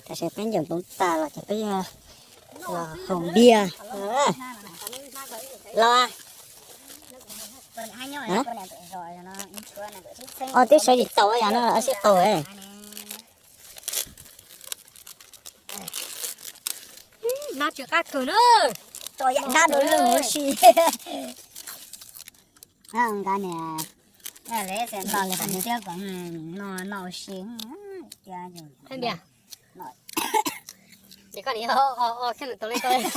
Tam sim peb ncaws npoo tas los ces peb los haus npias. Los, o twb sawv tsis tau yam no sib qaug. Nab tsis qab kawg na. Tso yam nab rau lwj ua si. Nqa niam, nqa li tiab kom no no ua si. Ces koj niam o o o kheej tau li tau li.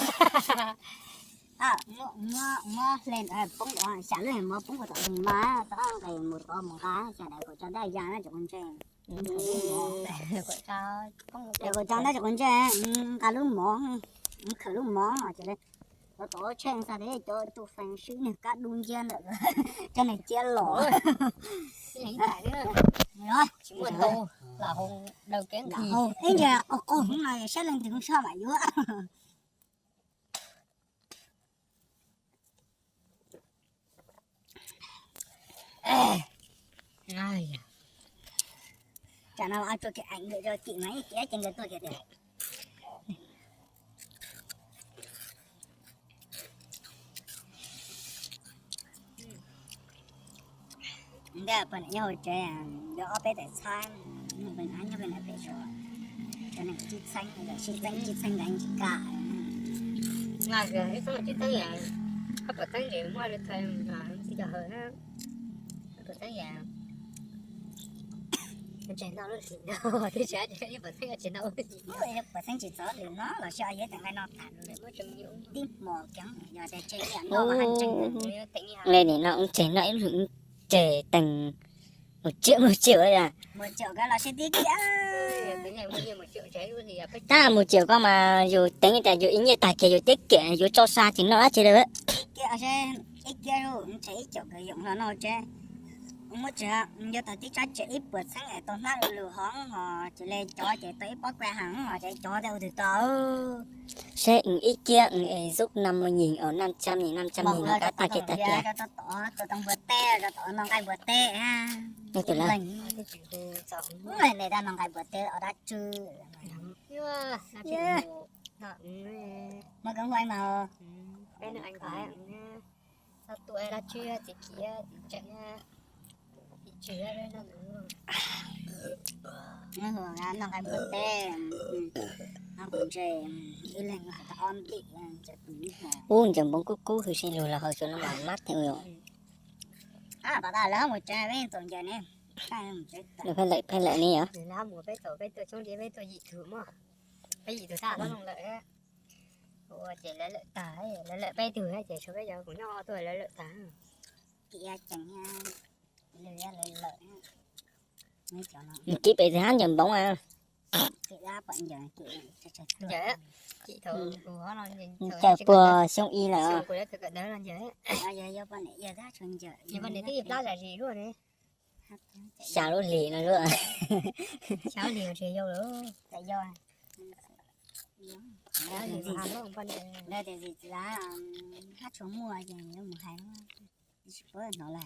Muab hle poob xya lub mov poob kom tom ntug no, tau nqes mus tod mus nqa xya daim kaum tsawg ntaj ya na cov quav ntsej. Daim kaum tsawg ntaj cov quav ntsej, nqa lub mov, khawm lub mov ces tod tod tsheej xa thiab cov tus feem sib nws kab dub nciab ntawm cov nws ciab los. Tsis muaj ntau, lam haus daws kev nqhis. Ib ntsis qaug qaug hwv no saib leej twg soj mam yuav. Tsam no tsuas kiag eem nkawd rau tim mas ib kiag ces nkawd tuaj kiag tiag. Ntawm poj niam nyob hauv tsev, yuav ob peb daim txhab, nyob pem pem suav, cov neeg tsib txheeb, sib txeeb tsib txheeb nkav tsis kam. Ib txheeb tsib txheeb, ob puas txheeb ces muaj li txhais txij cov hawm na, ob puas txheeb yam. Tseem no lub hlis no, twb tsis ib puas txheeb tsis no lub hlis no, puas txheeb tsis txog hlis no los sib o yeb tag nqaij no tas tib hmos kev yog tias tseem yam no mas haj tseem. Le nim no tseg no ib lub tseg teeg mus tsiam mus tsiam ua mus tsiam los sib tib kiag. Tab mus tsiam koj mas yus teev tias yus ib nyiaj tag kiag yus tiab kiam yus tso sa tsis noj dab tsi li. Ib kiag, ib kiag, tseg ib caum kawg yoom hlo no tseg. Muab tsev, yuav tau tib tsab tsev ib puas txheeb es tau hnab lus hov hos ces li cov ces tau ib pob kua heev hos ces cov tej ua twg tau. Seb ib kiag es zub na mus nyis os, nam tsam nyis nam tsam nyis no kab tag kiag tag kiag. Tus tau npua teb, tus no nqaij npua teb. Tus leej, tus no nqaij npua teb os dab tsw. Muaj kev hu mas. Txhob tu dab tsw txiv kiv tseem tim tswv no. Noj nqaij npua teb, noj kuv ntse, ib leeg ob ntim. Ub, ncaws npoo kub kub hwj sib lug los haus tsuas no mas mab theem. Pab tas lawv mus tsev peb txaus ncaws ne. Pheej lawm pheej lawm ne yom. Lawv mus peb txaus peb tuaj tshoob ntiab peb tuaj yim tug mog. Peb yim tug tab loj lawm. Ua ces lawv lawm tag, lawv lawm peb tug ces tshuav peb cov kuv nyob tuaj lawv lawm tag. Nws kib pem hab ncaws npoo a. Ncaws puag xyoo ib lawm. Xya lub hlis no lub.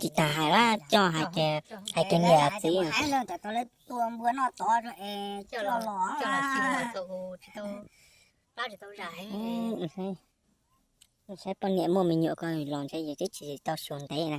Tsis tas hais lawm coj hais tias, hais tias niam txiv. Saib poj niam muaj me nyuam ko los ntshe yus twb tsis tau xyuas ntev na.